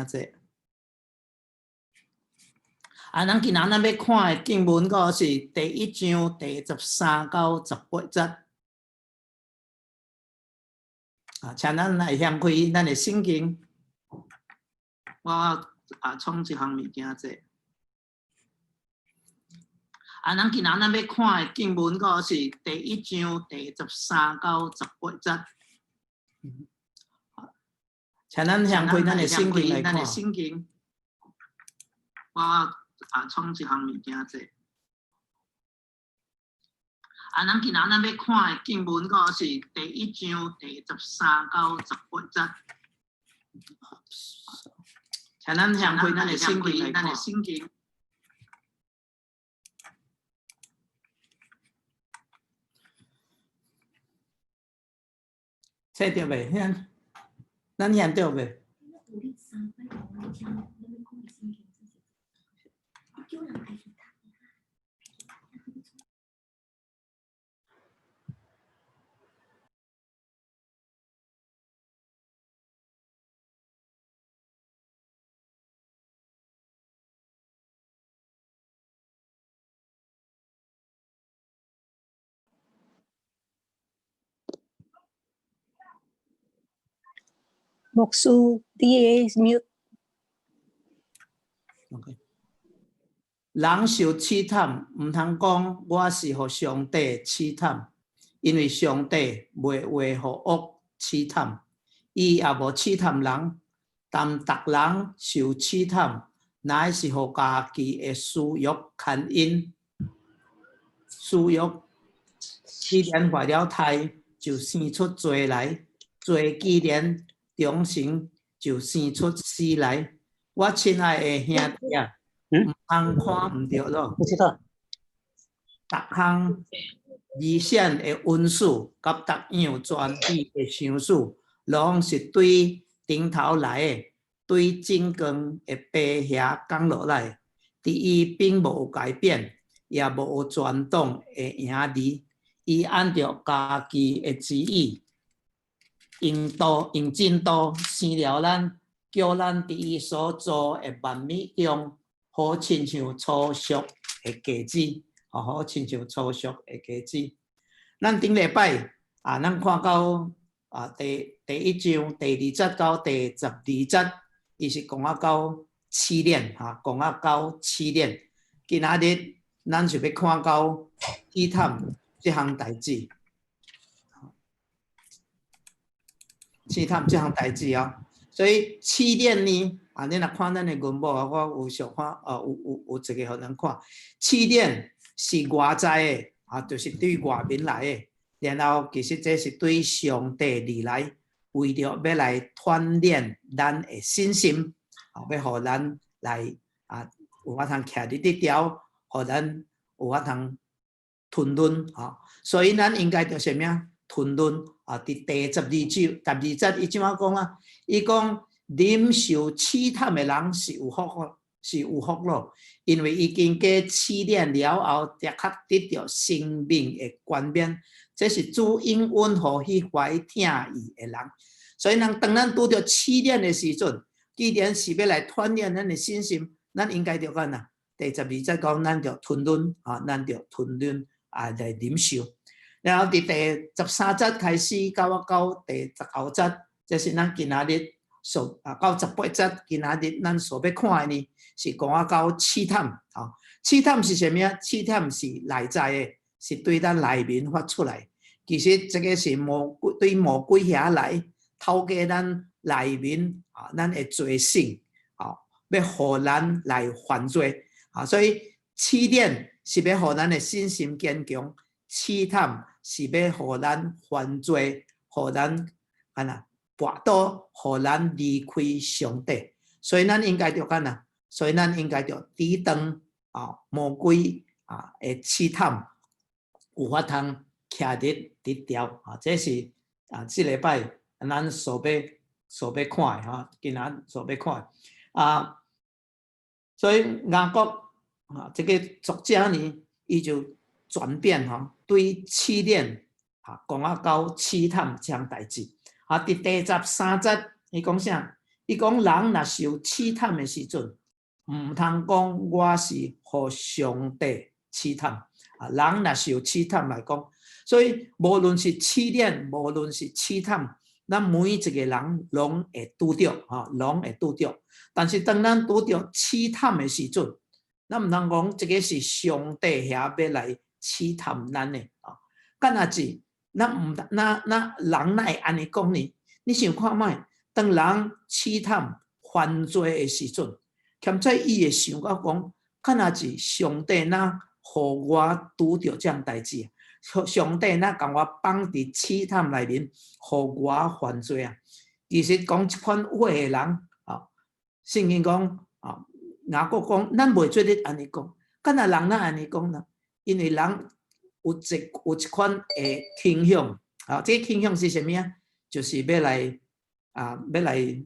件者。啊，咱今仔咱欲看的經文個是第一章第十三到十八節。啊，請咱來掀開咱的聖經。我啊創一項物件者。啊，咱今仔咱欲看的經文個是第一章第十三到十八節。請咱掀開咱的聖經來看。聖經。我啊創一項物件者。啊，咱今仔咱欲看的經文個是第一章第十三到十八節。請咱掀開咱的聖經來看。聖經。冊著未？咱咱現著未？ 牧師，你的 mute。 OK。人受試探，毋通講我是予上帝試探，因為上帝袂話予惡試探，伊也無試探人。但逐人受試探，乃是予家己的私欲牽引。私欲既然懷了胎，就生出罪來；罪既然長成，就生出死來。我親愛的兄弟啊，毋通看毋著咯。不知道。逐項危險的恩賜，佮逐樣全美的賞賜，攏是對頂頭來的，對真光的父遐降落來。佇伊並無有改變，也無有轉動的影兒。伊按著家己的旨意，用道用真道生了咱，叫咱佇伊所造的萬物中，好親像初熟的果子，好親像初熟的果子。咱頂禮拜啊，咱看到啊第第一章第二節到第十二節，伊是講啊到試煉，哈，講啊到試煉。今仔日咱就欲看到試探這項代誌，試探這項代誌哦。所以試煉呢，啊，你若看咱的文母啊，我有小可啊，有有有一個予咱看。試煉是外在的，啊，就是對外面來的。然後其實這是對上帝而來，為著欲來鍛煉咱的信心，啊，欲予咱來啊，有法通徛佇這條，予咱有法通吞忍，吼。所以咱應該著啥物啊？吞忍啊！佇第十二章十二節，伊這麼講啊，伊講忍受試探的人是有福，是有福咯，因為伊經過試煉了後，的確得著生命的冠冕。這是主應允予彼懷疼伊的人。所以，咱當咱拄著試煉的時陣，既然是欲來鍛煉咱的信心，咱應該著按怎？第十二節講，咱著吞忍啊，咱著吞忍啊來忍受。然後佇第十三節開始到我到第十九節，這是咱今仔日所啊到十八節，今仔日咱所欲看的呢，是講啊到試探啊。試探是啥物啊？試探是內在的，是對咱內面發出來。其實這個是魔鬼對魔鬼遐來，透過咱內面啊，咱的罪性啊，欲予咱來犯罪啊。所以試煉是欲予咱的信心堅強，試探是欲予咱犯罪，予咱按怎跋倒，予咱離開上帝。所以咱應該著按怎？所以咱應該著抵擋啊魔鬼啊的試探，有法通徛佇佇條啊！這是啊，這禮拜咱所欲所欲看的吼，今仔所欲看的啊。所以雅各啊，這個作者呢，伊就轉變吼，對試煉啊，講啊到試探這項代誌啊。佇第十三節，伊講啥？伊伊講人若受試探的時陣，毋通講我是予上帝試探。啊，人若受試探來講，所以無論是試煉，無論是試探，咱每一個人攏會拄著，吼，攏會拄著。但是當咱拄著試探的時陣，咱毋通講這个是上帝遐欲來試探咱的，啊，敢若是咱毋那那人哪會按呢講呢？你想看覓？當人試探犯罪的時陣，欠在伊會想到講，敢若是上帝若予我拄著這項代誌，上帝若共我放佇試探內面，予我犯罪啊！其實講這款話的人，啊，聖經講啊，雅各講，咱袂做得按呢講，敢若人哪按呢講呢？因為人有一款的傾向，啊，這个傾向是啥物啊？就是欲來啊，欲來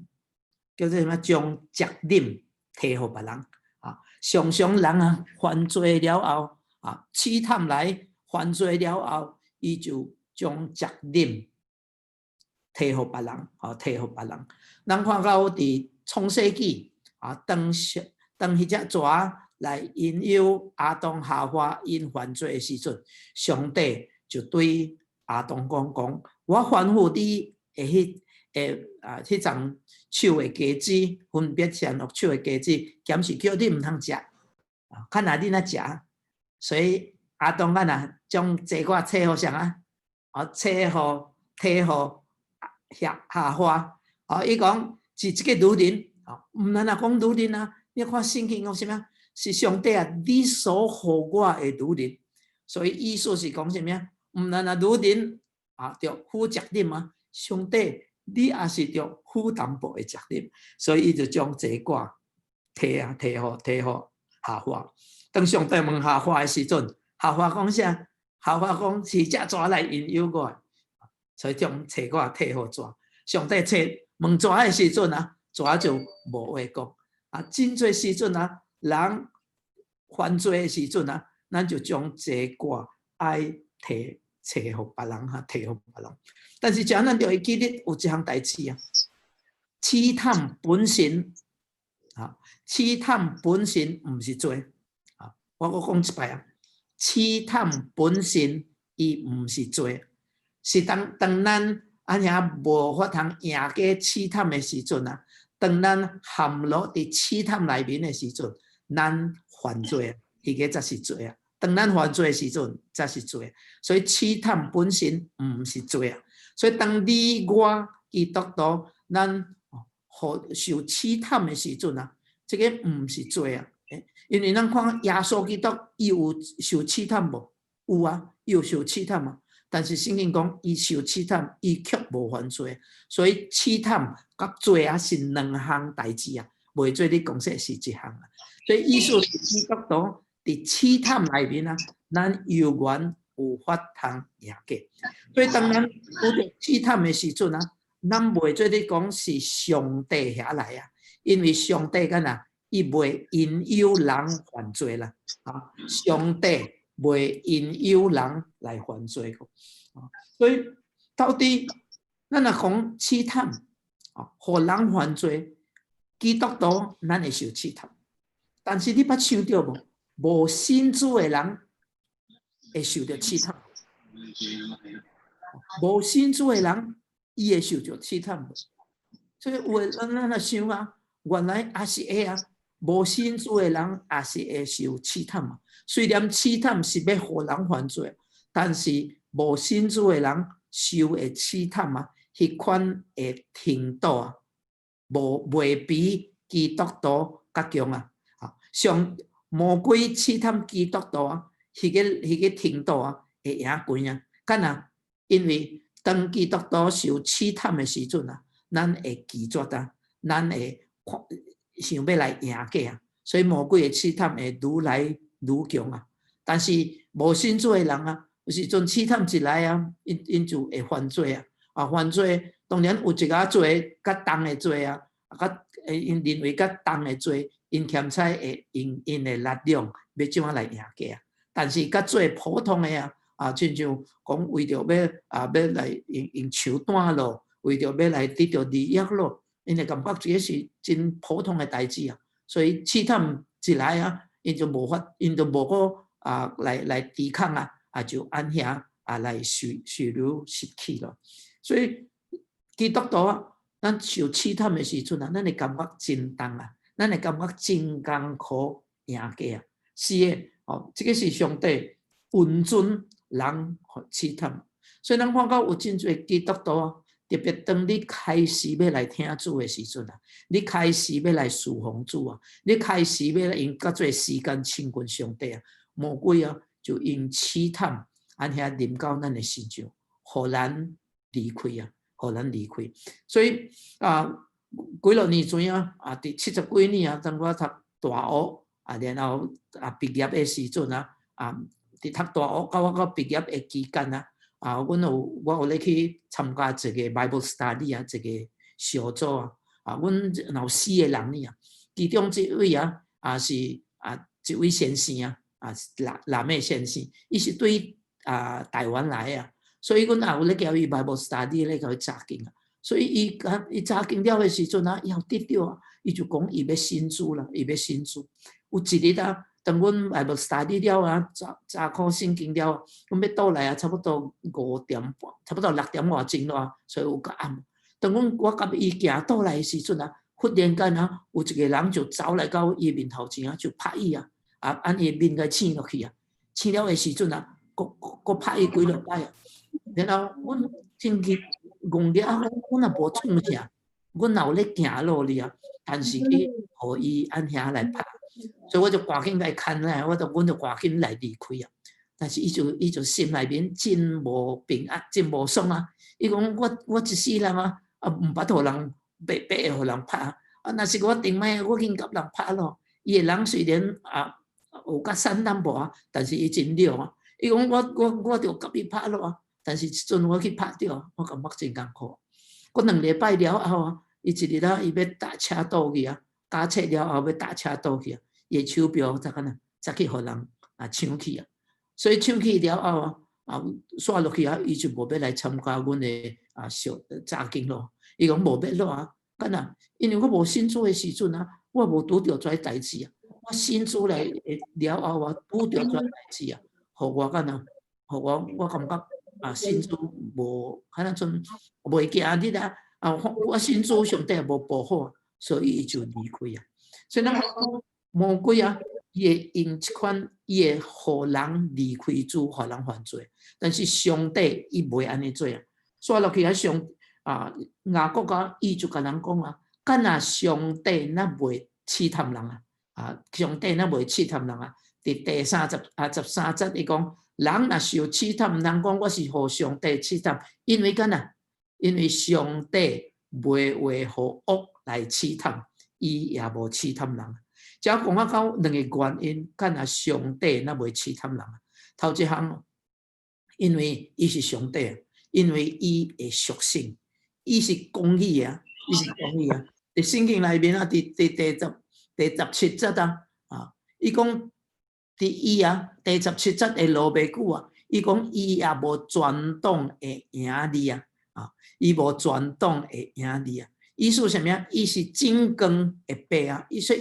叫做啥物？將責任提予別人啊。常常人啊犯罪了後啊，試探來犯罪了後，伊就將責任提予別人，啊，提予別人。咱看到佇創世紀啊，當當彼隻蛇來引誘亞當夏娃𪜶犯罪的時陣，上帝就對亞當講講：我吩咐你的彼的啊，彼叢樹的果子，分別善惡樹的果子，兼是叫你毋通食，啊，看若你若食，所以亞當敢若將這塊揣予誰啊？啊，揣予提予夏夏娃，啊，伊講是這个女人，啊，毋但若講女人啊，你看聖經講啥物？是上帝啊，你所予我的女人，所以意思是講啥物啊？毋但若女人啊，著負責任啊，上帝你也是著負淡薄的責任，所以伊就將這掛提啊提予提予夏娃。當上帝問夏娃的時陣，夏娃講啥？夏娃講是這蛇來引誘我的，所以將錯掛提予蛇。上帝揣問蛇的時陣啊，蛇就無話講。啊，真濟時陣啊，人犯罪的時陣啊，咱就將這掛愛提揣予別人哈，提予別人。但是這咱就會記得有一項代誌啊，試探本身啊，試探本身毋是罪啊。我閣講一擺啊，試探本身伊毋是罪，是當當咱按呢無法通贏過試探的時陣啊，當咱陷落佇試探內面的時陣，咱犯罪，彼个才是罪啊。當咱犯罪的時陣，才是罪。所以試探本身毋是罪啊。所以當你我基督徒，咱予受試探的時陣啊，這个毋是罪啊。因為咱看耶穌基督，伊有受試探無？有啊，伊有受試探啊。但是聖經講，伊受試探，伊卻無犯罪。所以試探佮罪啊是兩項代誌啊，袂做你講說是一項啊。所以意思是基督徒佇試探內面啊，咱猶原有法通贏過。所以當咱拄著試探的時陣啊，咱袂做你講是上帝遐來啊，因為上帝敢若伊袂引誘人犯罪啦，啊，上帝袂引誘人來犯罪。所以到底咱若講試探，啊，予人犯罪，基督徒咱會受試探，但是你捌想著無？無信主的人會受著試探，無信主的人伊會受著試探無？所以有的咱咱若想啊，原來也是會啊，無信主的人也是會受試探嘛。雖然試探是欲予人犯罪，但是無信主的人受的試探啊，彼款的程度啊，無袂比基督徒較強啊。上魔鬼試探基督徒啊，彼个程度啊，會贏懸啊。敢若因為當基督徒受試探的時陣啊，咱會拒絕啊，咱會想欲來贏過啊，所以魔鬼的試探會愈來愈強啊。但是無信主的人啊，有時陣試探一來啊，𪜶𪜶就會犯罪啊。啊，犯罪當然有一寡罪較重的罪啊，較𪜶認為較重的罪，𪜶欠彩會用𪜶的力量欲怎仔來贏過啊。但是較做普通的啊，啊，親像講為著欲啊欲來用用手段咯，為著欲來得著利益咯， 𪜶會感覺這个是真普通的代誌啊，所以試探一來啊，𪜶就無法，𪜶就無閣啊來抵抗啊，啊就按遐啊來受流失去咯。所以基督徒啊，咱受試探的時陣啊，咱會感覺真重啊，咱會感覺真艱苦贏過啊。是的，哦，這个是上帝允准人予試探，所以咱看到有真濟基督徒啊，特別當你開始欲來聽主的時陣啊，你開始欲來侍奉主啊，你開始欲來用較濟時間親近上帝啊，魔鬼啊就用試探按遐臨到咱的身上，予咱離開啊，予咱離開。所以啊，幾落年前啊，啊，佇七十幾年啊，當我讀大學啊，然後啊畢業的時陣啊，啊，佇讀大學到我到畢業的期間啊，啊，阮有我有咧去參加一個 Bible study 啊，一個小組啊，啊，阮有四個人爾啊，其中一位啊，啊是啊一位先生啊，啊男的先生，伊是對啊台灣來啊，所以阮也有咧共伊 Bible study 咧共伊查經啊，所以伊共伊查經了的時陣啊，伊有得著啊，伊就講伊欲信主啦，伊欲信主。有一日啊，當阮 Bible study 了啊，查考聖經了，阮欲倒來啊，差不多5點半，差不多6點外鐘咯，所以有較暗。當阮我佮伊行倒來的時陣啊，忽然間啊，有一個人就走來到伊面頭前啊，就拍伊啊，啊，按伊面共青落去啊，青了的時陣啊，閣閣拍伊幾落擺啊。然後阮進去戇了，阮也無創啥，阮也有咧行路爾啊，但是去予伊按遐來拍。所以我就趕緊共伊牽來，阮就趕緊來離開啊。但是伊就心內面真無平安，真無爽啊！伊講我一世人啊，啊毋捌予人白白會予人拍啊！啊，若是我頂擺我緊共人拍咯。伊的人雖然啊有較瘦淡薄啊，但是伊真了啊。伊講我著共伊拍咯啊！但是這陣我去拍著，我感覺真艱苦。過2禮拜了後啊，伊一日啊，伊欲搭車倒去啊，駕車了後欲搭車倒去啊，伊的手錶才敢若才去予人啊搶去啊。所以搶去了後啊，啊，煞落去啊，伊就無欲來參加阮的啊小查經咯。伊講無欲咯啊，敢若因為我無信主的時陣啊，我無拄著這代誌啊。我信主來了後啊，拄著這代誌啊，予我敢若，予我我感覺啊，信主無可能陣袂驚你啦。啊，我信主上帝也無保護，所以伊就離開啊。所以咱講魔鬼啊，伊會用這款，伊會予人離開主，予人犯罪。但是上帝伊袂按呢做啊。煞落去啊上啊雅各啊，伊就共人講啊，敢若上帝若袂試探人啊，啊上帝若袂試探人啊。佇第三十啊13節，伊講人若受試探，毋通講我是予上帝試探，因為敢若，因為上帝袂話予惡來試探，伊也無試探人。這講啊到兩個原因，敢若上帝若袂試探人。頭一項，因為伊是上帝，因為伊的屬性，伊是公義啊，伊是公義啊。佇聖經內面啊，佇第17節啊，啊，伊講佇伊啊，第十七節的落尾句啊，伊講伊也無全黨會贏你啊，啊，伊無全黨會贏你啊。意思啥物啊？伊是真光的父啊，伊說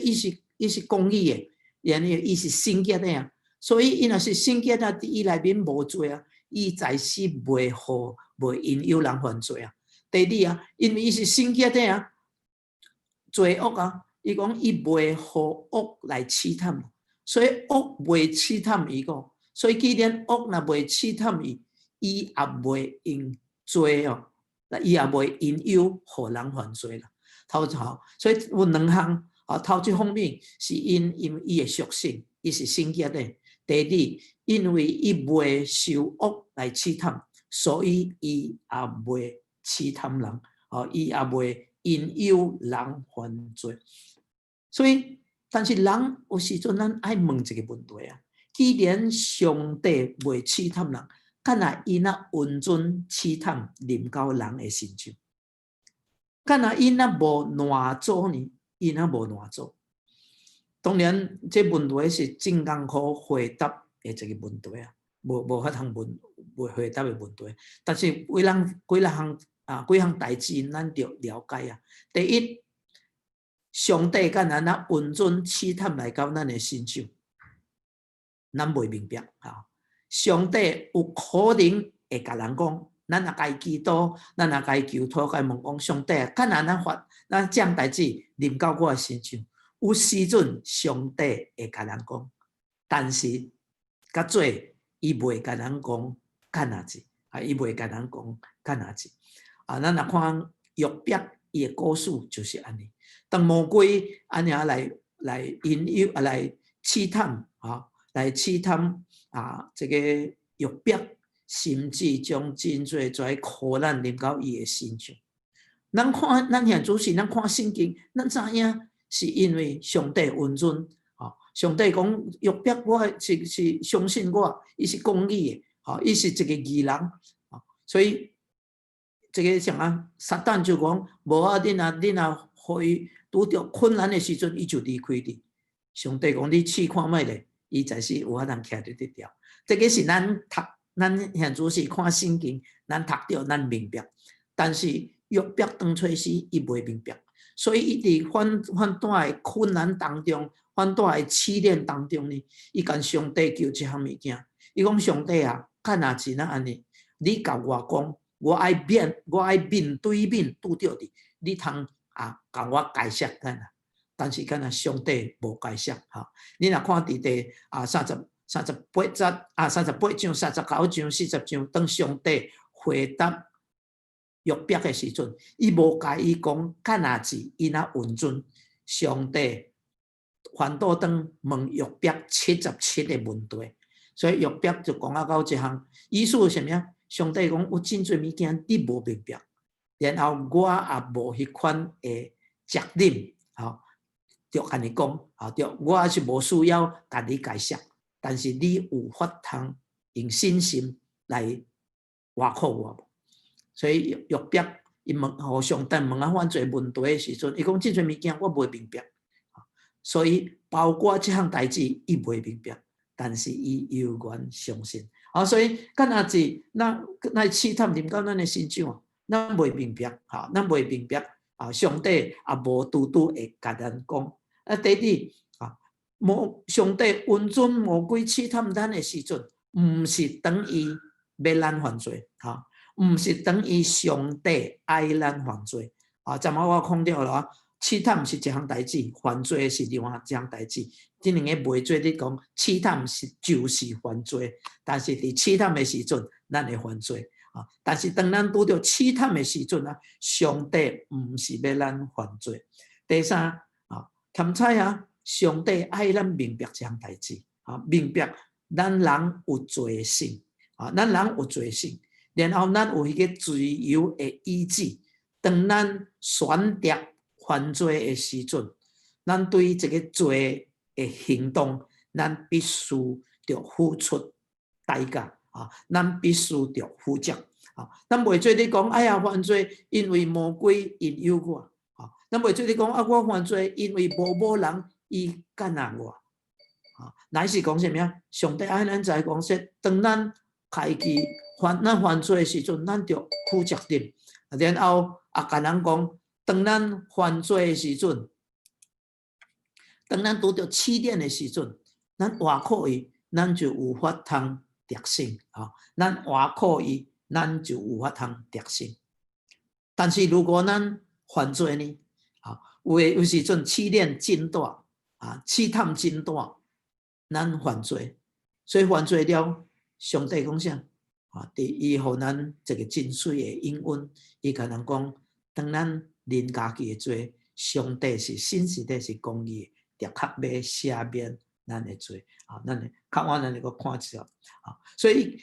伊是公義的，然後伊是聖潔的啊。所以伊若是聖潔啊，佇伊內面無罪啊，伊在世袂引誘人犯罪啊。第二啊，因為伊是聖潔的啊，罪惡啊，伊講伊袂予惡來試探，所以惡袂試探伊個。所以既然惡若袂試探伊，伊也袂用罪哦，伊也袂引誘予人犯罪啦。頭頭，所以有兩項啊，頭一方面是因為伊的屬性，伊是聖潔的。第二，因為伊袂受惡來試探，所以伊也袂試探人，哦，伊也袂引誘人犯罪。所以，但是人有時陣咱愛問一個問題啊：既然上帝袂試探人，敢若伊若允准試探臨到人的身上？敢若伊若無攔阻呢？伊若無攔阻？當然，這問題是真艱苦回答的一個問題啊，無法通問，無回答的問題。但是幾人幾若項啊，幾項代誌咱著了解啊。第一，上帝敢若若允准試探來到咱的身上，咱袂明白啊。上帝有可能會共人講，咱若共伊祈禱，咱若共伊求托，共伊問講，上帝啊，敢若咱發咱這項代誌臨到我的身上，有時陣上帝會共人講，但是較濟伊袂共人講敢若子，啊，伊袂共人講敢若子。啊，咱若看約伯伊的故事就是按呢。當魔鬼按呢來引誘啊，來試探啊，來試探啊，這個約伯，甚至將真濟濟苦難臨到伊的身上。咱看咱現主是咱看聖經，咱知影是因為上帝允准。啊，上帝講約伯，我是相信我，伊是公義的，吼，伊是一個義人，啊，所以這個啥啊，撒旦就講，無啊，你若予伊拄著困難的時陣，伊就離開你。上帝講你試看覓咧，伊就是有法通徛佇這條。這個是咱讀，咱現主是看聖經，咱讀著咱明白。但是約伯當初時伊袂明白，所以伊佇反反大的困難當中，反大的試煉當中呢，伊共上帝求一項物件。伊講上帝啊，敢若是若按呢，你共我講，我愛面對面拄著你，你通啊共我解釋敢若？但是敢若上帝無解釋吼。你若看佇第啊38節啊38章、39章、40章，當上帝回答約伯的時陣，伊無共伊講敢若是伊若允准上帝反倒轉問約伯77個問題，所以約伯就講啊到這項意思是啥物啊？上帝講有真濟物件你無明白，然後我也無彼款的責任，吼，著共你講，啊，對，我是無需要共你解釋，但是你有法通用信心來倚靠我無？所以約伯伊問，予上帝問啊，遐濟問題的時陣，伊講這濟物件我袂明白，所以包括這項代誌伊袂明白，但是伊猶原相信。啊，所以敢若是咱來試探臨到咱的身上，咱袂明白，吼，咱袂明白，啊，上帝也無拄拄會共咱講。啊，第二，啊，魔上帝允准魔鬼試探咱的時陣，毋是等於欲咱犯罪，吼，毋是等於上帝愛咱犯罪。啊，昨昏我講著了，試探是一項代誌，犯罪是另外一項代誌。這兩个袂做咧講，試探是就是犯罪，但是佇試探的時陣，咱會犯罪。啊，但是當咱拄著試探的時陣啊，上帝毋是欲咱犯罪。第三，啊，兼且啊，上帝愛咱明白這項代誌，啊，明白咱人有罪性，啊，咱人有罪性，然後咱有彼個自由的意志，當咱選擇犯罪的時陣，咱對這个罪的行動，咱必須著付出代價啊！咱必須著負責啊！咱袂做咧講，哎呀，犯罪因為魔鬼引誘我啊！咱袂做咧講，啊，我犯罪因為某某人伊干那我啊！乃是講啥物啊？上帝愛咱知講說，當咱開始犯咱犯罪的時陣，咱著負責任。然後也共人講，當咱犯罪的時陣，當咱拄著試煉的時陣，咱倚靠伊，咱就有法通得勝啊！咱倚靠伊，咱就有法通得勝。但是如果咱犯罪呢？啊，有的有時陣試煉真大啊，試探真大，咱犯罪，所以犯罪了，上帝講啥？啊，佇伊予咱一個真媠的應允，伊共咱講，當咱認家己的罪，上帝是信實的，是公義的，的確欲赦免咱的罪。啊，咱的較晚咱來閣看一下。啊，所以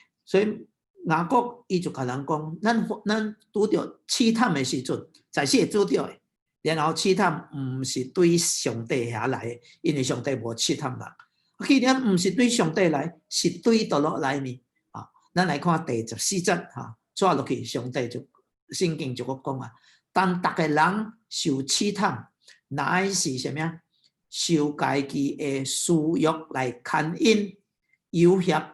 雅各伊就共人講，咱拄著試探的時陣，在是會拄著的。然後試探毋是對上帝遐來的，因為上帝無試探人。既然毋是對上帝來，是對佗落來呢？啊，咱來看第14節哈，轉落去，上帝就聖經就閣講啊，當逐个人受試探，乃是啥物啊？受家己的私欲來牽引誘惑。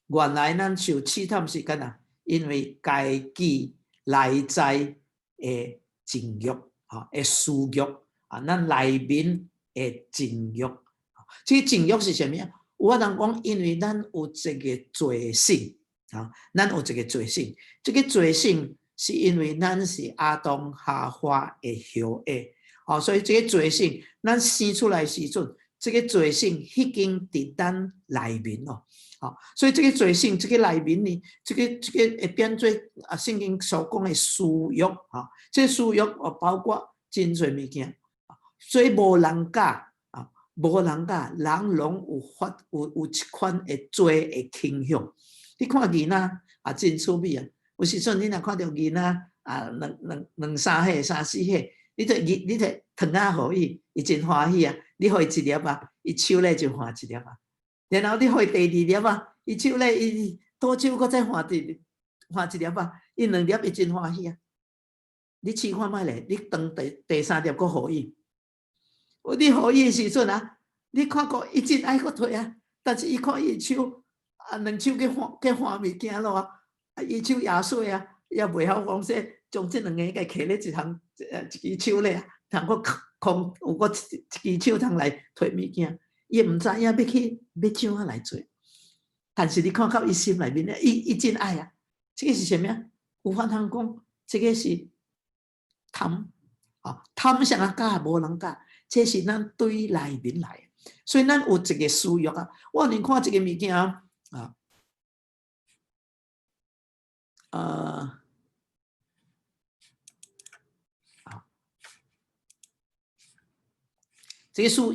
原來咱受試探是敢若？因為家己內在的情慾，吼，的私欲啊，咱內面的情慾，這个情慾是啥物啊？有法通講，因為咱有一个罪性，啊，咱有一个罪性，這个罪性是因為咱是亞當夏娃的後裔，哦，所以這个罪性，咱生出來時陣，這个罪性已經佇咱內面咯，哦，所以這个罪性，這个內面呢，這個會變做啊，聖經所講的私欲，哈，這个私欲哦，包括真濟物件，所以無人敢啊，無人敢，人攏有發有有一款的罪的傾向。你看囡仔啊，真趣味啊！有時陣你若看著囡仔啊，兩三歲、三四歲，你就糖仔予伊，伊真歡喜啊！你予伊一粒啊，伊手咧就換一粒啊。然後你予伊第二粒啊，伊手咧伊倒手閣再換一粒啊，伊兩粒伊真歡喜啊！你試看覓咧？你當第三粒閣予伊，你予伊的時陣啊，你看過伊真愛閣提啊，但是伊看伊手啊，兩手去換物件咯啊，啊，伊手也細啊，也袂曉講說將這兩个共揢咧一項，一支手咧啊，通閣空有閣一支手通來提物件，伊毋知影欲去欲怎啊來做。但是你看到伊心內面咧，伊真愛啊！這个是啥物啊？有法通講，這个是貪啊，貪啥人敢無人敢，這是咱對內面來，所以咱有一個私欲啊。我予恁看這个物件啊，啊，這个私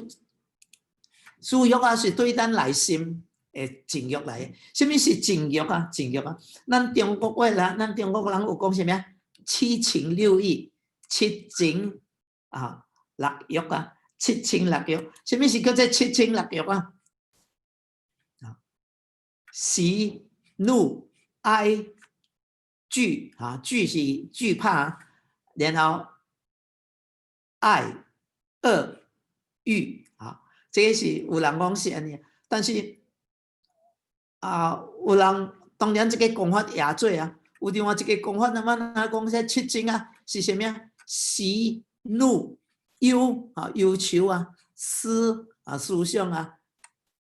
欲啊，是對咱內心的情欲來的。啥物是情欲啊？情欲啊，咱中國話啦，咱中國人有講啥物啊？七情六欲，七情啊六欲啊，七情六欲。啥物是叫做七情六欲啊？啊，喜怒哀懼啊，懼是懼怕，然後愛惡欲啊，這个是有人講是按呢，但是啊，有人當然這个講法也做啊，有另外一个講法，那麼若講說七情啊，是啥物啊？喜怒憂啊，憂愁啊，思啊，思想啊，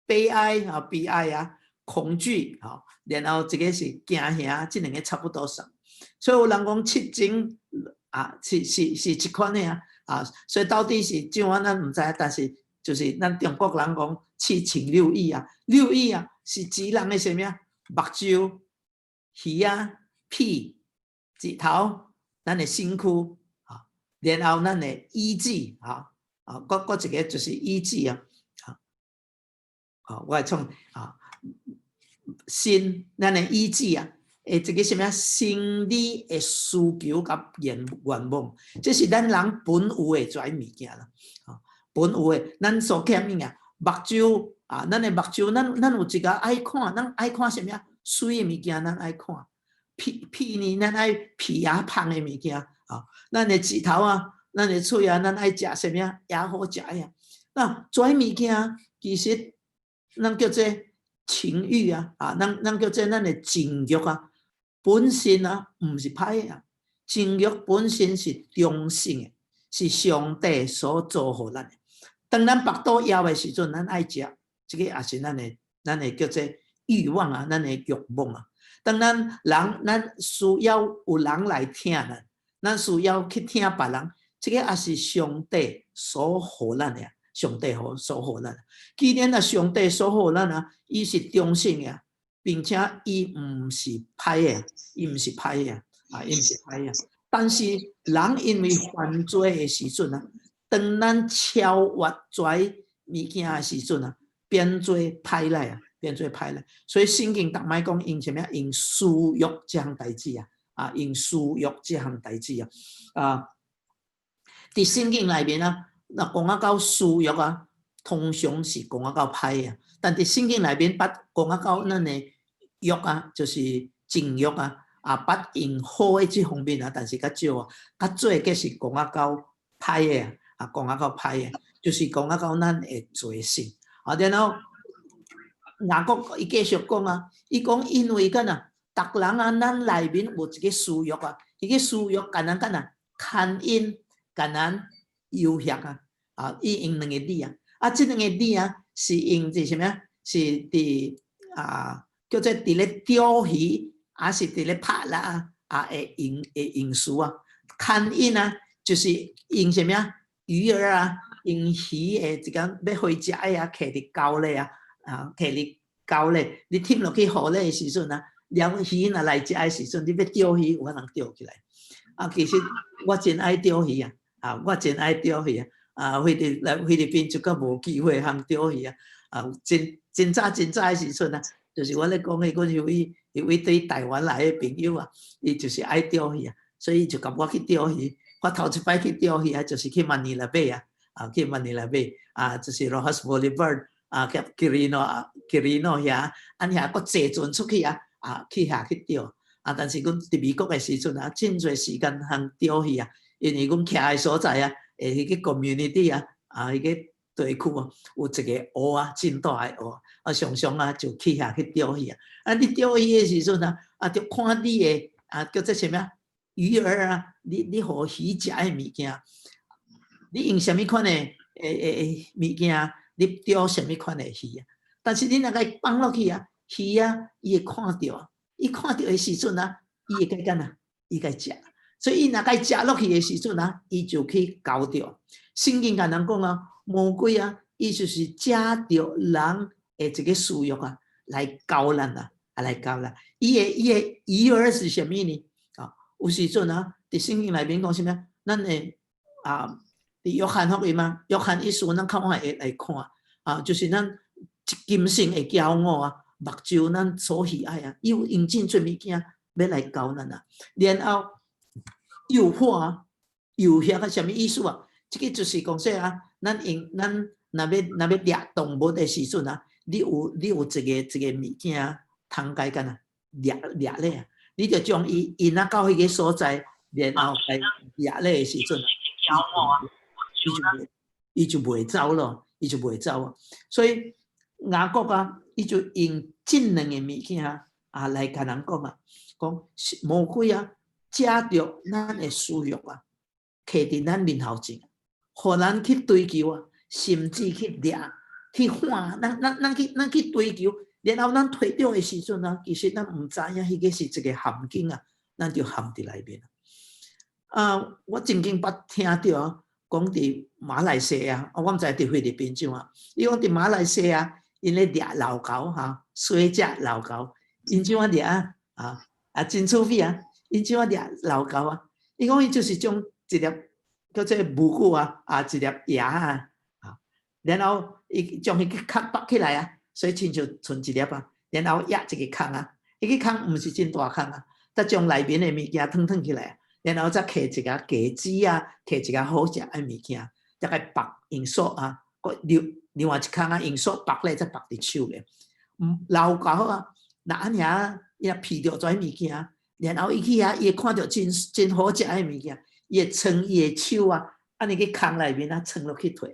悲哀啊，悲哀啊，恐懼啊，然後這个是驚嚇，這兩个差不多相。所以有人講七情啊，是一款的啊，啊，所以到底是怎樣咱毋知，但是就是咱中國人講七情六欲啊，六欲啊是指人的啥物啊？目睭、耳仔、鼻、舌頭，咱的身軀啊，然後咱的意志啊，啊，閣一个就是意志啊，啊，啊，我來創啊，心，咱的意志啊，會這个啥物啊？生理的需求佮願望，這是咱人本有的這物件啦，啊，本有的，咱所欠物件，目睭啊，咱的目睭，咱有一个愛看，咱愛看啥物啊？媠的物件咱愛看，鼻呢，咱愛鼻仔芳的物件啊，咱的舌頭啊，咱的喙啊，咱愛食啥物啊？也好食的啊。那這物件其實咱叫做情欲啊，啊，咱叫做咱的情欲啊，本身啊，毋是歹的啊，情欲本身是中性的，是上帝所造予咱的。當咱腹肚枵的時陣，咱愛食，這个也是咱的叫做欲望啊，咱的欲望啊。當咱人咱需要有人來疼咱，咱需要去疼別人，這个也是上帝所予咱的，上帝所予咱。既然啊，上帝所予咱啊，伊是中性的，並且伊毋是歹的，伊毋是歹的啊，伊毋是歹的。但是人因為犯罪的時陣啊，當咱超越這物件的時陣啊，變做歹來啊，變做歹來。所以聖經逐擺講用啥物啊？用私欲這項代誌啊，啊，用私欲這項代誌啊，啊，佇聖經內面啊，若講啊到私欲啊，通常是講啊到歹啊。但佇聖經內面捌講啊到咱的欲啊，就是情欲啊，啊，捌用好的這方面啊，但是較少啊，較濟閣是講啊到歹的啊，啊，講啊到歹的，就是講啊到咱的罪性。啊，然後雅各伊繼續講啊，伊講因為敢若逐人啊，咱內面有一个私欲啊，彼个私欲共咱干啊，牽引，共咱誘惑啊，啊，伊用兩个字啊，啊，這兩个字啊，是用這啥物啊？是佇啊，叫做佇咧釣魚，抑是佇咧拍獵啊，啊，會用詞啊，牽引啊，就是用啥物啊？魚餌啊，用魚的一工欲予伊食的啊，囥佇溝咧啊，啊，囥佇溝咧，你忝落去河咧的時陣啊，了魚若來食的時陣，你欲釣魚有法通釣起來。啊，其實我真愛釣魚啊，啊，我真愛釣魚啊，啊，菲來菲律賓就較無機會通釣魚啊，啊，真真早真早的時陣啊，就是我咧講的，阮有位有位對台灣來的朋友啊，伊就是愛釣魚啊，所以就共我去釣魚。我頭一擺去釣魚啊，就是去 Manila Bay 啊，啊，去 Manila Bay 啊，就是 Roxas Boulevard 啊，佮 Quirino 啊，Quirino 遐，按遐閣坐船出去啊，啊，去遐去釣。啊，但是阮佇美國的時陣啊，真濟時間通釣魚啊，因為阮徛的所在啊，會彼個 community 啊，啊，彼個地區啊，有一个湖啊，真大的湖，啊，常常啊就去遐去釣魚啊。啊，你釣魚的時陣啊，啊，就看你的啊，叫做啥物啊？魚餌啊，你予魚食的物件，你用啥物款的物件，你釣啥物款的魚啊？但是你若共伊放落去啊，魚啊，伊會看著啊，伊看著的時陣啊，伊會共干啊，伊共食。所以伊若共食落去的時陣啊，伊就去咬著。聖經共人講啊，魔鬼啊，伊就是藉著人的這个私欲啊，來攪咱啊，啊來攪咱。伊的魚餌是啥物呢？啊，有時陣啊，佇聖經內面講啥物？咱的啊，佇約翰福音啊，約翰一書，咱較晚會來看啊，就是咱今生的驕傲啊，目睭咱所喜愛啊，伊有用真濟物件欲來攪咱啊，然後誘惑啊，誘惑啊，啥物意思啊？這个就是講說啊，咱用咱若欲掠動物的時陣啊，你有一个一个物件通共干啊，掠掠咧啊，你就將伊引啊到彼个所在，然後來掠咧的時陣，伊就袂走咯，伊就袂走啊。所以雅各啊，伊就用這兩个物件啊來共人講啊，講魔鬼啊，藉著咱的私欲啊，徛佇咱面頭前，予咱去追求啊，甚至去掠、去看，咱去追求，然後咱提著的時陣啊，其實咱毋知影彼个是一个陷阱啊，咱就陷佇內面。啊，我曾經捌聽著啊，講佇馬來西亞，我毋知佇菲律賓怎啊。伊講佇馬來西亞，𪜶咧掠老猴哈，細隻老猴，𪜶怎啊掠啊？啊啊，真趣味啊！𪜶怎啊掠老猴啊？伊講伊就是將一粒叫做蘑菇啊，啊，一粒葉啊，啊，然後伊將彼个殼剝起來啊，所以親像賰一粒啊，然後壓一个空啊，彼个空毋是真大空啊，才將內面的物件褪褪起來，然後再摕一个果子啊，摕一个好食的物件，再共縛用索啊，閣留另外一空啊，用索縛咧，再縛佇手咧。老猴啊，若按呢，伊若鼻著這物件，然後伊去遐，伊會看著真真好食的物件，伊會藏伊的手啊，按呢去空內面啊，藏落去提。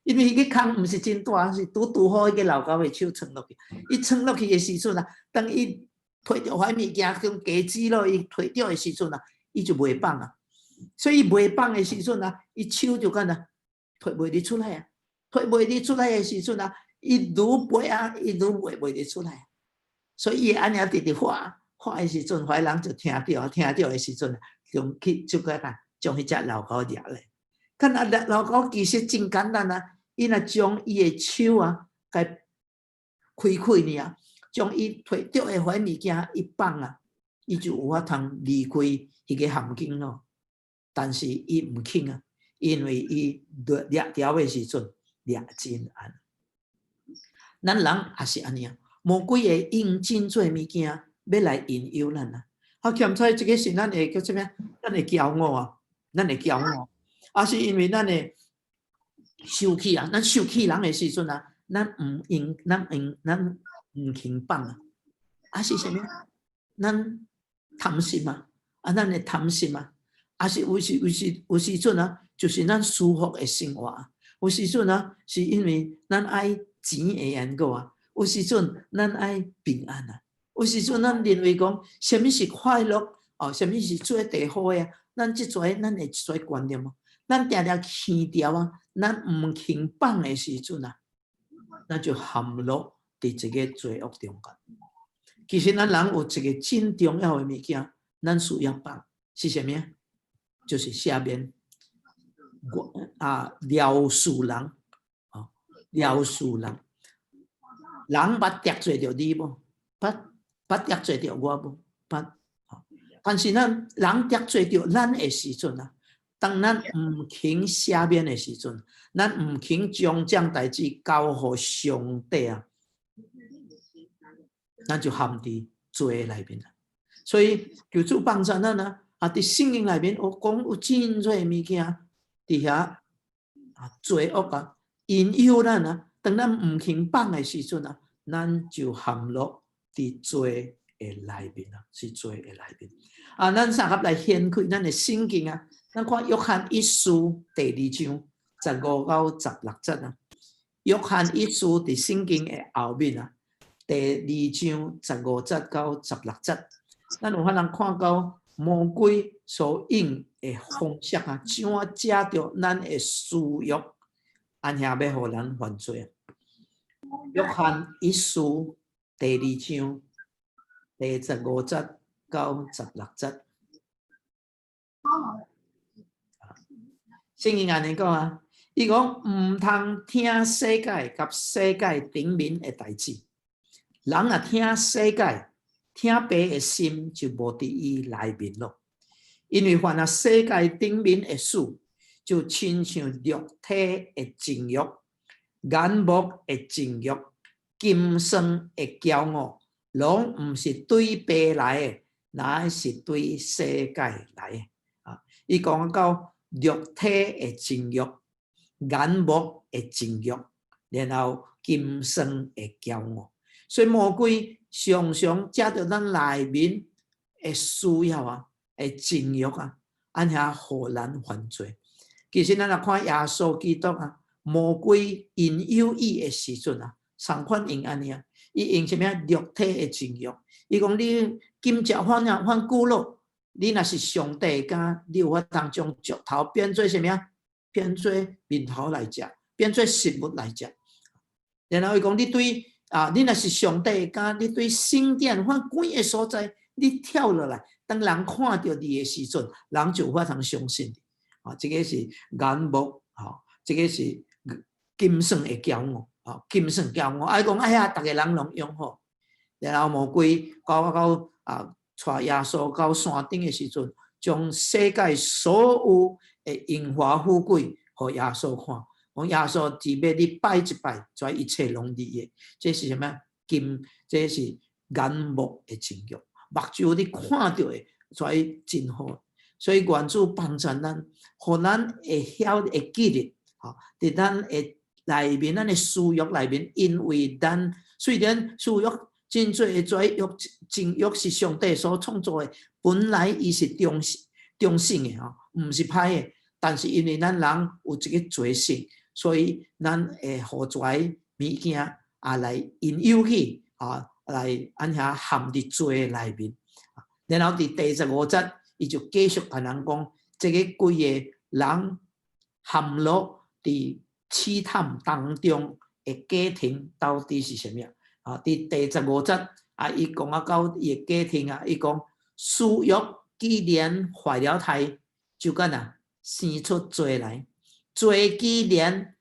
因為彼个空毋是真大，是拄拄好彼个老猴的手藏落去。伊藏落去的時陣啊，當伊提著彼物件，像果子咯，伊提著的時陣啊，伊就袂放啊。所以伊袂放的時陣啊，伊手就干啊，提袂得出來啊。提袂得出來的時陣啊，伊愈背啊，伊愈袂得出來。所以伊按呢直直喊喊的時陣，彼人就聽著，聽著的時陣，就去就個啊，將彼隻老猴掠咧。敢若掠老猴其實真簡單啊，伊若將伊的手啊，共開開爾，將伊提著的彼物件一放啊，伊就有法通離開彼个陷阱咯。但是伊毋肯啊，因為伊掠掠著的時陣掠真絚。咱人也是按呢啊，魔鬼會用真濟物件欲來引誘咱啊。啊，欠彩這个是咱的叫啥物？咱的驕傲啊，咱的驕傲，啊是因為咱的生氣啊，咱生氣人的時陣啊，咱毋用，咱用，咱毋肯放啊，啊是啥物？咱貪心啊，啊，咱的貪心啊，啊是有時陣啊，就是咱舒服的生活。有時陣啊，是因為咱愛錢的緣故啊。有時陣咱愛平安啊。有時陣咱認為講，啥物是快樂？哦，啥物是做第好的啊？咱這濟咱會這濟觀念無？咱定定輕掉啊，咱毋肯放的時陣啊，咱就陷落佇這個罪惡中間。其實咱人有一個真重要的物件，咱需要放，是啥物啊？就是赦免，我啊饒恕人，哦，饒恕人。人捌得罪著你無？捌得罪著我無？捌。但是咱人得罪著咱的時陣啊，當咱毋肯赦免的時陣，咱毋肯將這項代誌交予上帝啊，咱就陷佇罪內面啦。所以求主幫助咱啊！啊，佇聖經內面有講有真濟物件，佇遐啊罪惡啊引誘咱啊，當咱毋肯放的時陣啊，咱就陷落佇罪的內面啊，是罪的內面。啊，咱三合來掀開咱的聖經啊，咱看約翰一書第二章15到16節啊。約翰一書佇聖經的後面啊，第二章15節到16節，咱有法通看到魔鬼所用的方式啊，怎啊藉著咱的私欲，按遐欲予咱犯罪啊。約翰一書第二章第15節到16節，聖經按呢講啊，伊講毋通聽世界佮世界頂面的代誌，人若聽世界，疼爸的心就無佇伊內面咯。因為凡啊世界頂面的事，就親像肉體的情欲、眼目的情欲、今生的驕傲，攏毋是對爸來的，乃是對世界來的。啊，伊講到肉體的情欲、眼目的情欲，然後今生的驕傲，所以魔鬼常常藉著咱內面的需要啊，的情欲啊，按遐予咱犯罪。其實咱若看耶穌基督啊，魔鬼引誘伊的時陣啊，仝款用按呢啊，伊用啥物啊？肉體的情欲。伊講你金食飯啊，飯久咯，你若是上帝囝，你有法通將石頭變做啥物啊？變做麵頭來食，變做食物來食。然後伊講你對啊，你若是上帝囝，你對聖殿遐懸的所在，你跳落來，當人看著你的時陣，人就有法通相信你。啊，這個是眼目，吼，這個是今生的驕傲，啊，今生驕傲。啊，伊講哎呀，逐个人攏擁好。然後魔鬼到到啊，帶耶穌到山頂的時陣，將世界所有的榮華富貴予耶穌看，講耶穌只欲你拜一拜，這一切攏你的。這是啥物？今這是眼目的情欲，目睭你看著的，這真好。所以願主幫助咱，予咱會曉會記得，吼，佇咱的內面，咱的私欲內面，因為咱雖然私欲真濟的這欲情欲是上帝所創造的，本來伊是中中性的吼，毋是歹的，但是因為咱人有這個罪性，所以咱會予這物件啊來引誘去啊，來按遐陷佇罪內面。然後佇第15節，伊就繼續共人講，這個規个人陷落佇試探當中的過程到底是啥物啊？佇第十五節啊，伊講啊到伊的過程啊，伊講私欲既然懷了胎，就敢若生出罪來；罪既然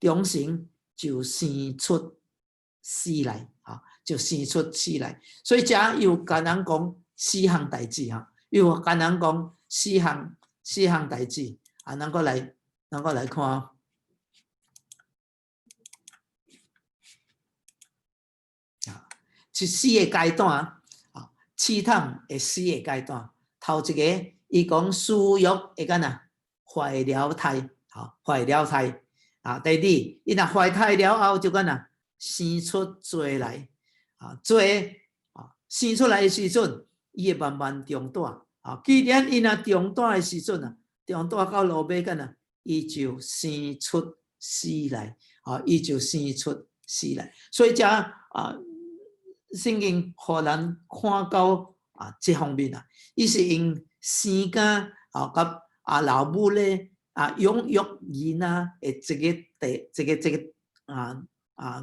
長成，就生出死來。啊，就生出死來。所以遮又共人講四項代誌哈，又共人講四項代誌。啊，咱閣來看。啊，是四個階段啊，試探的四個階段。頭一個，伊講私欲會敢若懷了胎，吼，懷了胎。啊，第二，伊若懷胎了後就敢若生出罪來，啊，罪啊生出來的時陣，伊會慢慢長大。啊，既然伊若長大的時陣啊，長大到落尾敢若，伊就生出死來，啊，伊就生出死來。所以遮啊，聖經予咱看到啊，這方面啊，伊是用生囝啊，佮啊老母咧啊養育囡仔的這個地，這個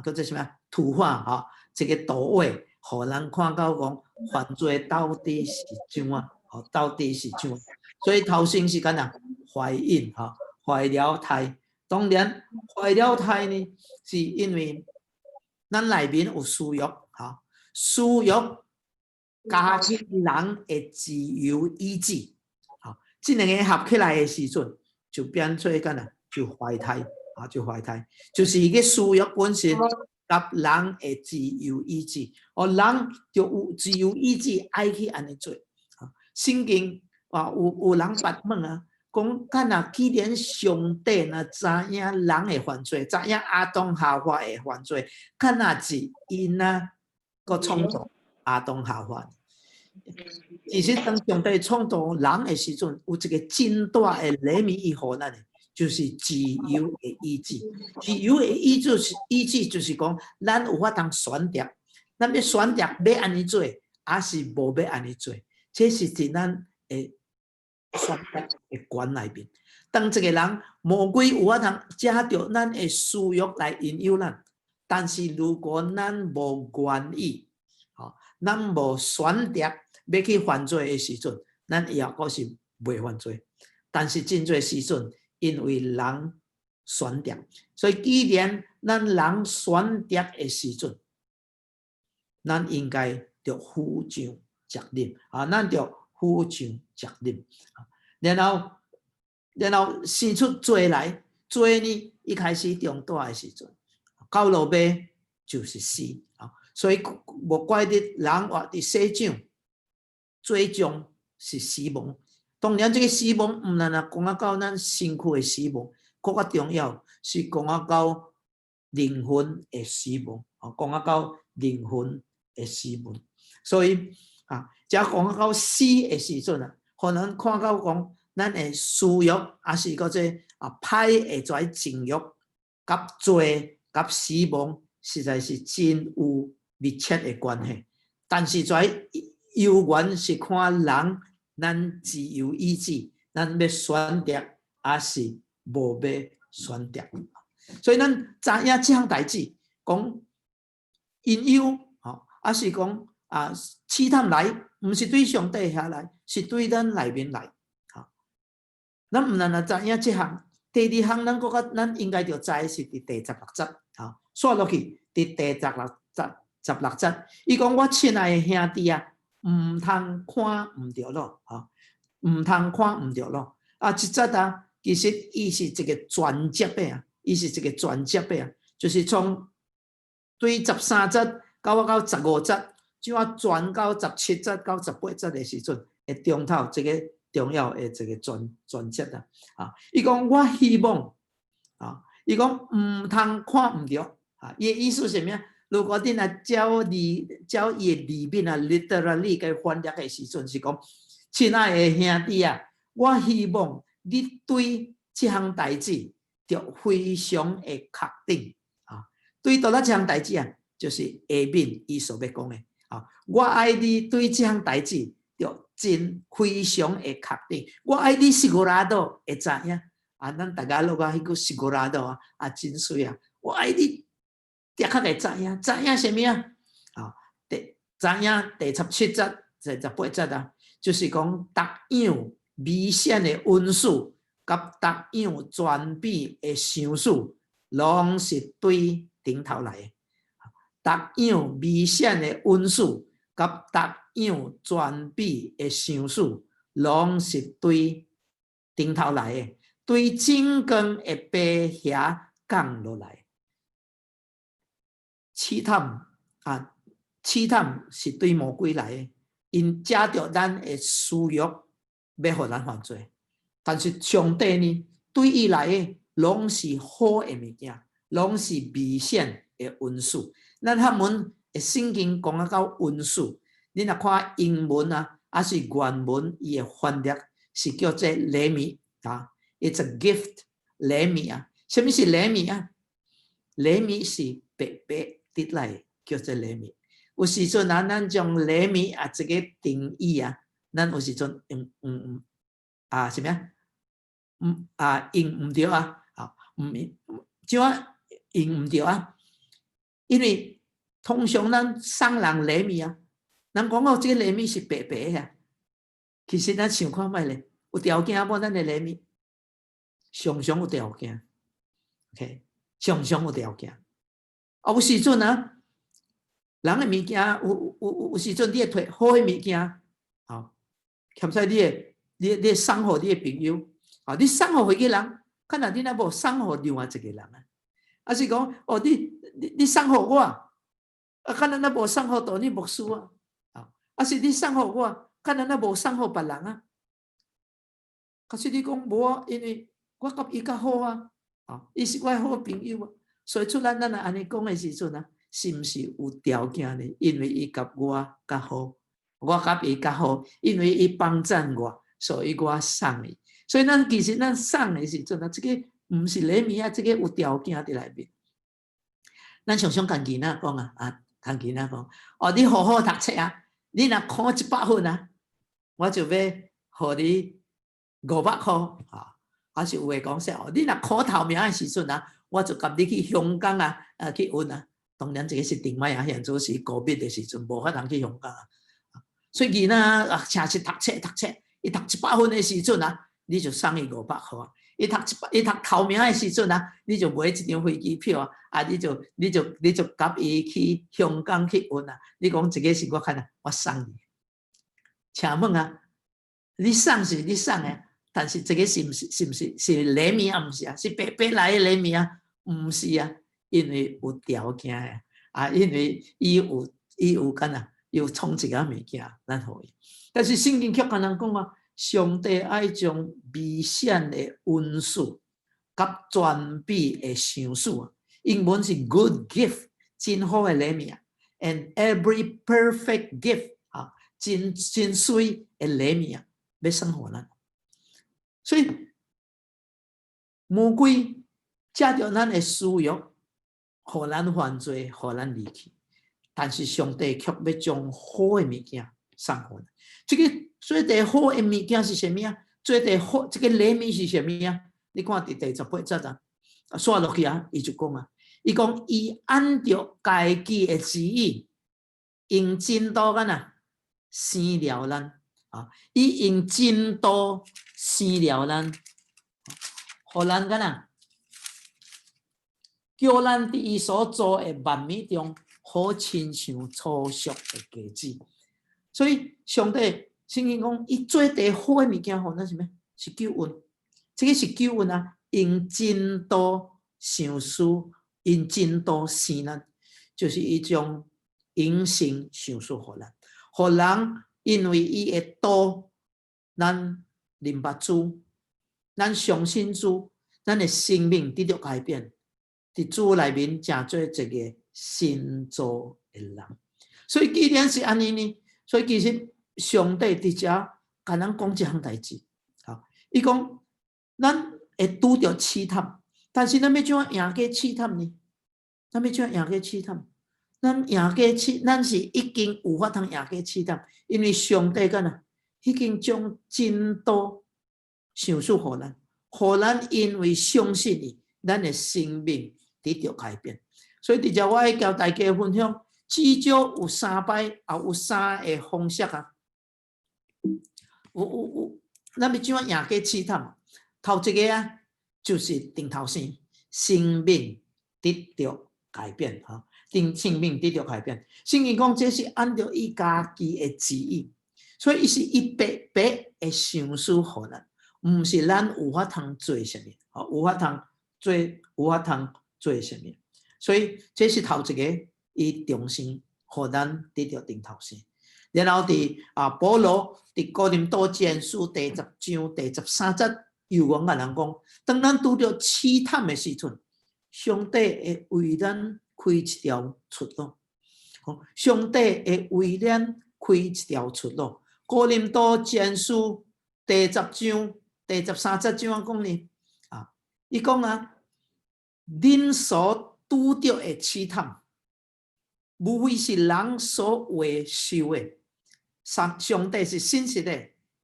叫做啥物啊？圖畫吼，這個圖畫，予咱看到講犯罪到底是怎啊？吼，到底是怎？所以頭先是敢若懷孕吼，懷了胎。當然懷了胎呢，是因為咱內面有私欲，吼，私欲加去人的自由意志，吼，這兩个合起來的時陣，就變做敢若就懷胎，啊，就懷胎，就是伊個私欲本身佮人的自由意志，哦，人就有自由意志愛去按呢做。聖經啊，有人捌問啊，講敢若既然上帝若知影人會犯罪，知影亞當夏娃會犯罪，敢若是𪜶啊，閣創造亞當夏娃？其實當上帝創造人的時陣，有一個真大的禮物，伊予咱的，就是自由的意志。自由的意志，就是講，咱有法通選擇，咱欲選擇欲按呢做，抑是無欲按呢做，這是佇咱的選擇的權內面。當一個人魔鬼有法通藉著咱的私欲來引誘咱，但是如果咱無願意，吼，咱無選擇欲去犯罪的時陣，咱也閣是袂犯罪。但是真濟時陣，因為人選擇，所以既然咱人選擇的時陣，咱應該著負上責任啊！咱著負上責任。然後生出罪來，罪呢一開始中大的時陣，到落尾就是死啊！所以無怪得人活佇世上，最終是死亡。當然，這個死亡毋但若講啊到咱身軀的死亡，閣較重要是講啊到靈魂的死亡，啊，講啊到靈魂的死亡。所以啊，遮講啊到死的時陣啊，予咱看到講咱的私欲，抑是叫做啊歹的這情欲，佮罪佮死亡，實在是真有密切的關係。但是這猶原是看人咱自由意志，咱欲選擇抑是無欲選擇。所以咱知影這項代誌，講引誘，吼，抑是講啊試探來，毋是對上帝遐來，是對咱內面來。吼，咱毋但若知影這項，第二項咱閣較咱應該著知是佇第十六節，吼，煞落去佇第十六節，十六節，伊講我親愛的兄弟啊，毋通看毋著咯，吼，毋通看毋著咯。啊，這節啊，其實伊是一個轉折的啊，伊是一個轉折的啊，就是從對13節到15節，就啊轉到17節到18節的時陣，會中頭這個重要的一個轉折啊。啊，伊講我希望啊，伊講毋通看毋著啊，伊的意思是啥物？如果你若照字照伊的字面啊，literally 共翻譯的時陣是講，親愛的兄弟啊，我希望你對這項代誌著非常的確定啊。對佗落這項代誌啊，就是下面伊所欲講的啊。我愛你對這項代誌著真非常的確定。我愛你 sigurado 會知影啊，咱大家攏講彼句 sigurado 啊，啊真媠啊。我愛你。的確會知影，知影啥物啊？啊，知影第17節、第18節啊，就是講牧養危險的恩賜，佮牧養權柄的賞賜，攏是對頂頭來的。牧養危險的恩賜，佮牧養權柄的賞賜，攏是對頂頭來的，對整間的白遐降落來。試探啊，試探是對魔鬼來的，𪜶藉著咱的私欲，欲予咱犯罪。但是上帝呢，對伊來的攏是好的物件，攏是美善的恩賜。咱漢文的聖經講啊到恩賜，你若看英文啊，抑是原文，伊的翻譯是叫做禮物啊，It's a gift，禮物啊。啥物是禮物啊？禮物是白白得來，叫做禮物。有時陣啊，咱將禮物啊這個定義啊，咱有時陣用毋啊啥物啊？毋啊用毋著啊，啊毋怎啊用毋著啊？因為通常咱送人禮物啊，人講哦，這個禮物是白白的啊，其實咱想看覓咧，有條件無？咱的禮物常常有條件，OK，常常有條件。啊，有時陣啊，人的物件有時陣你會提好的物件，吼，欠使你會送予你的朋友，啊，你送予彼個人，可能你若無送予另外一個人啊，啊是講哦，你送予我，啊，可能若無送予道理牧師啊，啊，啊是你送予我，可能若無送予別人啊。可是你講無啊，因為我佮伊較好啊，啊，伊是我的好朋友啊，所以出來咱若按呢講的時陣啊，是毋是有條件呢？因為伊佮我較好，我佮伊較好，因為伊幫贊我，所以我送伊。所以咱其實咱送的時陣啊，這個毋是禮物啊，這個有條件佇內面。咱常常共囡仔講啊，啊，共囡仔講，哦，你好好讀冊啊，你若考100分啊，我就欲予你500箍啊。還是有的講說，哦，你若考頭名的時陣啊，我就共你去香港啊，啊去玩啊。當然這個是頂擺啊，現在是 COVID 的時陣，無法通去香港啊。所以囡仔啊，誠實讀冊讀冊，伊讀100分的時陣啊，你就送伊500箍啊。伊讀頭名的時陣啊，你就買一張飛機票啊，啊，你就共伊去香港去玩啊。你講這個是我看啊，我送你。請問啊，你送是你送的，但是這個是毋是禮物啊？毋是啊，是白白來的禮物啊？毋是啊，因為有條件的啊，因為伊有敢若有創一個物件，咱予伊。但是聖經卻共咱講啊，上帝愛將微顯的恩賜佮全備的賞賜啊，英文是 good gift，真好的禮物啊，and every perfect gift 啊，真真媠的禮物啊，欲送予咱。所以魔鬼藉著咱的私欲，予咱犯罪，予咱離去。但是上帝卻欲將好的物件送予咱。這個最大好的物件是啥物啊？最大好這個禮物是啥物啊？你看佇第18節啊，煞落去啊，伊就講啊，伊講伊按著家己的旨意，用真道敢若生了咱啊，伊用真道生了咱，予咱敢若叫咱佇伊所造的萬物中，好親像初熟的果子。所以上帝聖經講，伊最大好的物件予咱是啥物？是救恩。這個是救恩啊！用真道賞賜，用真道生咱，就是伊將永生賞賜予咱，予人因為伊的道，咱認捌主，咱相信主，咱的生命得著改變，佇主內面成做一個新造的人。所以既然是按呢呢，所以其實上帝佇遮共咱講這項代誌，吼，伊講咱會拄著試探，但是咱欲怎樣贏過試探呢？咱欲怎樣贏過試探？咱贏過試，咱是已經有法通贏過試探，因為上帝敢若已經將真道賞賜予咱，予咱因為相信伊，咱的生命得著改變。所以佇遮我愛共大家分享，至少有三擺，也有三個方式啊。有有有，咱欲怎樣贏過試探？頭一個啊，就是重頭生，生命得著改變吼，定生命得著改變。聖經講這是按著伊家己的旨意，所以伊是伊白白的賞賜予咱，毋是咱有法通做啥物，吼，有法通做，有法通做啥物。所以這是頭一個，伊重生，予咱得著重頭生。然後佇啊保羅佇哥林多前書第10章第13節又講共咱講，當咱拄著試探的時陣，上帝會為咱開一條出路。上帝會為咱開一條出路。哥林多前書第10章第13節怎樣講呢？啊，伊講啊，恁所拄著的試探，無非是人所話受的。上帝是信實的，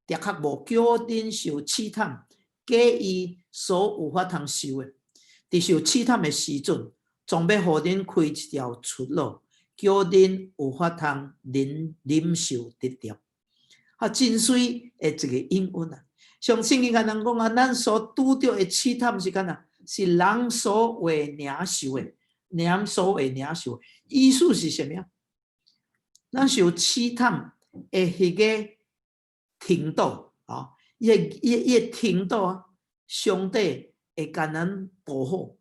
的確無叫恁受試探，過於所有法通受的。佇受試探的時陣，總欲予恁開一條出路，叫恁有法通忍忍受得著。啊，真媠的一個應允啊！像聖經共咱講啊，咱所拄著的試探是敢若是人所話領受的，人所話領受的。意思是啥物啊？咱受試探的彼個程度啊，伊個程度啊，上帝會共咱保護，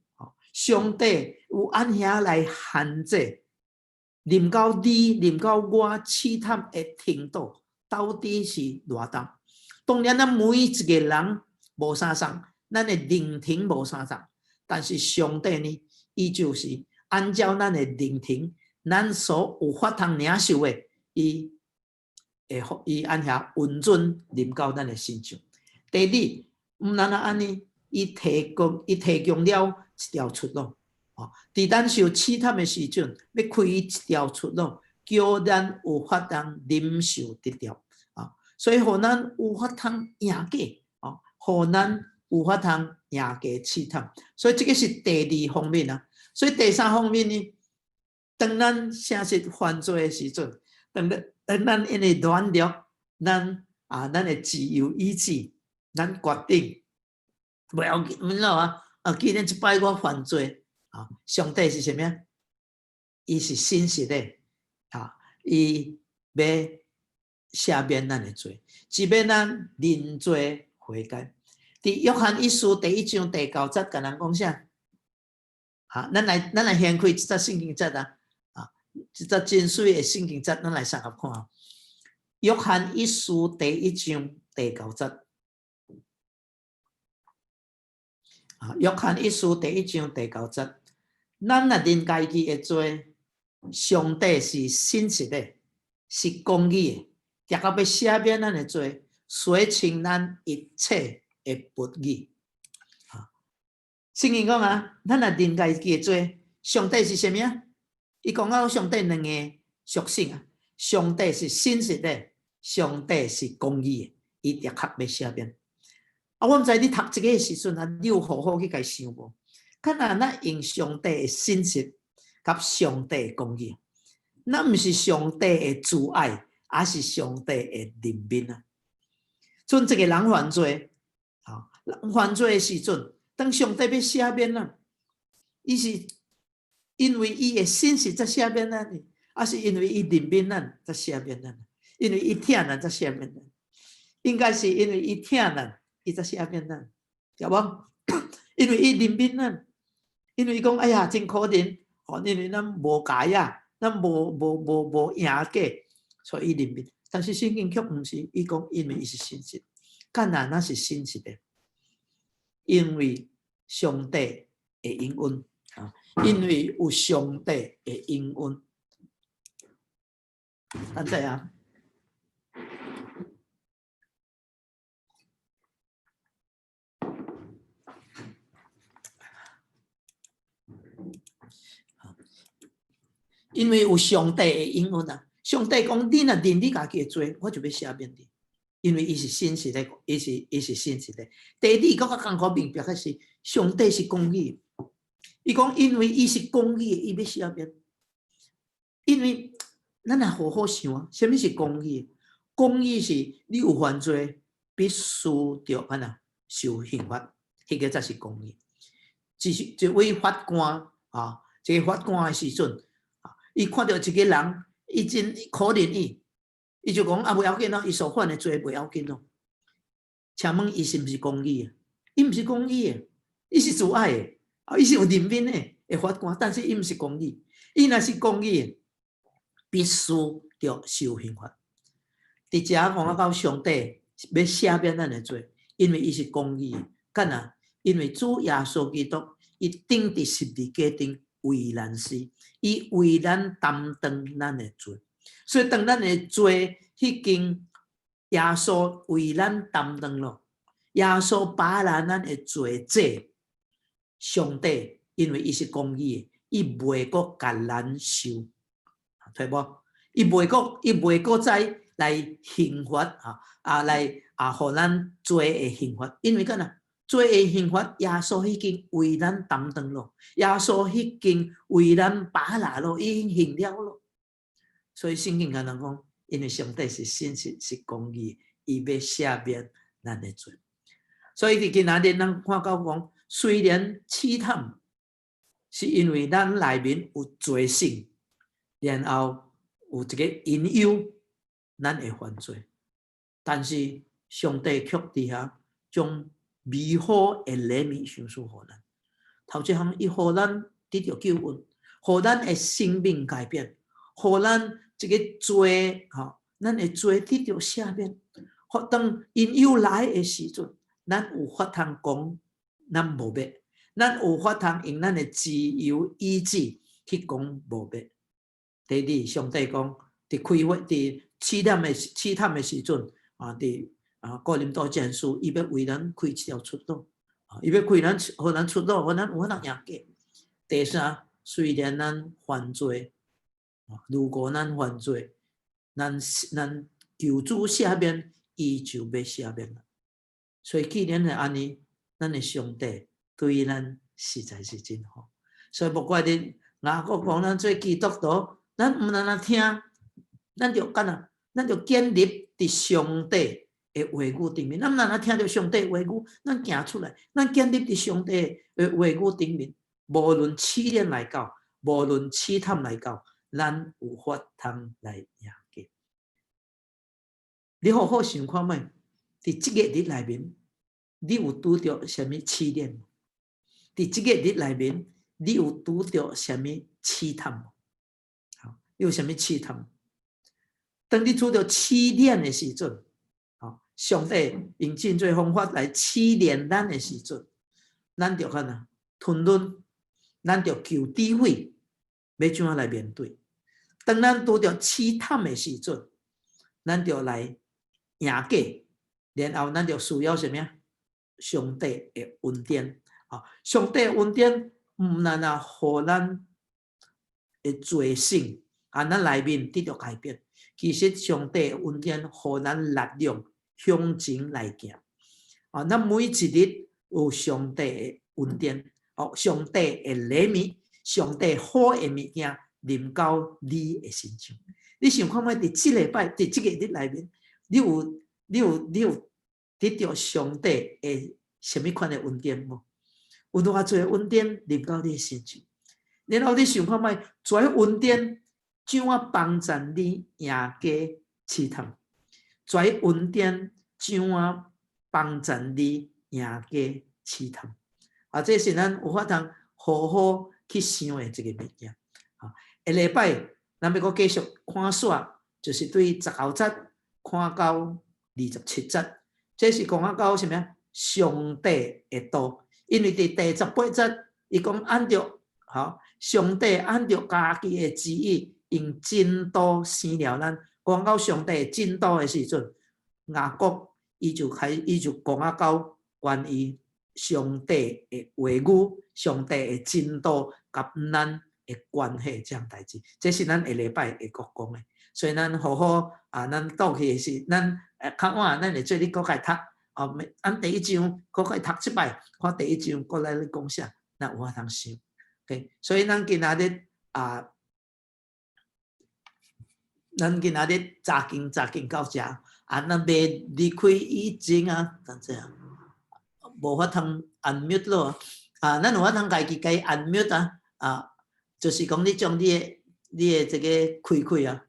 上帝有按遐來限制，臨到你，臨到我試探的程度，到底是偌重？當然，咱每一個人無相仝，咱的靈程無相仝，但是上帝呢，伊就是按照咱的靈程，咱所有法通領受的，伊會予伊按遐允准臨到咱的身上。第二，毋但按呢，伊提供了一條出路。哦，佇咱受試探的時陣，欲開一條出路，叫咱有法通忍受得著。啊，所以予咱有法通贏過，哦，予咱有法通贏過試探。所以這個是第二方面啊。所以第三方面呢，當咱誠實犯罪的時陣，當咱因為軟弱，咱的自由意志，咱決定袂要緊，毋知啊？啊，既然這擺我犯罪，啊，上帝是啥物啊？伊是信實的，啊，伊欲赦免咱的罪，只欲咱認罪悔改。佇約翰一書第一章第九節，共咱講啥？啊，咱來掀開這節聖經節啊，啊，這節真媠的聖經節，咱來相合看。約翰一書第一章第九節，啊，約翰一書第一章第九節，咱若認家己的罪，上帝是信實的，是公義的，定甲欲赦免咱的罪，洗清咱一切的不義。啊，聖經講啊，咱若認家己的罪，上帝是啥物啊？伊講到上帝兩個屬性啊，上帝是信實的，上帝是公義的，伊的確欲赦免。啊，我毋知你讀這個的時陣啊，你有好好去共想無？敢若咱用上帝的信實佮上帝的公義，咱毋是上帝的慈愛，抑是上帝的憐憫啊！陣一個人犯罪，啊，犯罪的時陣，當上帝欲赦免咱，伊是因為伊的信實才赦免咱的，抑是因為伊憐憫咱才赦免咱？因為伊疼咱才赦免咱？應該是因為伊疼咱，伊才赦免咱，對無？因為伊憐憫咱，因為伊講哎呀，真可憐，哦，因為咱無解啊，咱無贏過，所以伊憐憫。但是聖經卻毋是，伊講因為伊是信實，敢若咱是信實的，因為上帝的應允啊，因為有上帝的應允，等陣啊。因為有上帝的應允啊！上帝講：你若認你家己的罪，我就欲赦免你。因為伊是信實的，伊是信實的。第二，閣較艱苦明白的是，上帝是公義。伊講，因為伊是公義的，伊欲赦免。因為咱若好好想啊，啥物是公義？公義是你有犯罪，必須著按怎受刑罰，彼個才是公義。只是一位法官啊，這個法官的時陣。伊看著一個人，伊真可憐伊，伊就講啊，袂要緊咯，伊所犯的罪袂要緊咯。請問伊是毋是公義的？伊毋是公義的，伊是慈愛的，啊，伊是有憐憫的的法官，但是伊毋是公義。伊若是公義的，必須著受刑罰。佇遮講到上帝欲赦免咱的罪，因為伊是公義的，敢若因為主耶穌基督，伊釘佇十字架頂。為咱死，伊為咱擔當咱的罪，所以當咱的罪彼經耶穌為咱擔當咯，耶穌把咱的罪債，上帝因為伊是公義的，伊袂閣共咱收。對無？伊袂閣再來刑罰啊啊來啊，予咱罪的刑罰，因為干那罪的刑罰，耶穌已經為咱擔當咯，耶穌已經為咱把拿咯，已經行了咯。所以聖經敢若講，因為上帝是信實是公義，伊欲赦免咱的罪。所以佇今仔日咱看到講，雖然試探是因為咱內面有罪性，然後有一個隱憂，咱會犯罪。但是上帝卻佇遐將美好的禮物賞賜予咱。頭一項，伊予咱得著救恩，予咱的生命改變，予咱這個罪吼，咱的罪得著赦免。予當引誘來的時陣，咱有法通講，咱無欲，咱有法通用咱的自由意志去講無欲。第二，上帝講，佇開會佇試探的時陣，啊，佇啊哥林多前書，伊欲為咱開一條出路，啊，伊欲開咱，予咱出路，予咱有法通贏過。第三，雖然咱犯罪，如果咱犯罪，咱求主赦免，伊就欲赦免啦。所以既然是按呢，咱的上帝對咱實在是真好。所以無怪得雅各講咱做基督徒，咱毋但若聽，咱就干那，咱就建立佇上帝的話語頂面。咱毋但若聽著上帝話語，咱行出來，咱建立佇上帝的話語頂面。無論試煉來到，無論試探來到，咱有法通來贏過。你好好想看覓，佇這個日內面，你有拄著啥物試煉？佇這個日內面，你有拄著啥物試探無？好，你有啥物試探？當你拄著試煉的時陣，上帝用真濟方法來試煉咱的時陣，咱著看啊吞忍，咱著求智慧，欲怎樣來面對？當咱拄著試探的時陣，咱著來贏過，然後咱就需要啥物啊？上帝的恩典，啊，上帝的恩典毋但若予咱的罪性啊，咱內面得著改變。其實上帝的恩典予咱力量向前來行。啊，咱每一日有上帝的恩典，哦，上帝的禮物，上帝好的物件臨到你的身上。你想看覓？佇這禮拜，佇這個日內面，你有得著上帝的啥物款的恩典無？有偌濟恩典臨到你的身上，然後你想看覓？這恩典怎樣幫助你贏過試探？這恩典怎樣幫助你贏過試探？啊，這是咱有法通好好去想的一個物件。啊，下禮拜咱欲閣繼續看煞，就是對19節看到27節，這是講到啥物啊？上帝的道，因為佇第18節，伊講按著，吼，上帝按著家己的旨意，用真道生了咱。講到上帝真道的時陣，雅各伊就開，伊就講啊到關於上帝的話語、上帝的真道佮咱的關係這項代誌，這是咱下禮拜會閣講的。所以咱好好啊，咱倒去的時，咱較晚咱會做咧閣來讀。哦，咱第一章閣來讀一擺，看第一章閣來咧講啥，咱有法通想。OK，所以咱今仔日啊，咱今仔日查經查經到遮，啊，咱欲離開以前啊，等陣啊，無法通 unmute 咯，啊，咱有法通家己共 unmute 啊，啊，就是講你將你的這個開開啊。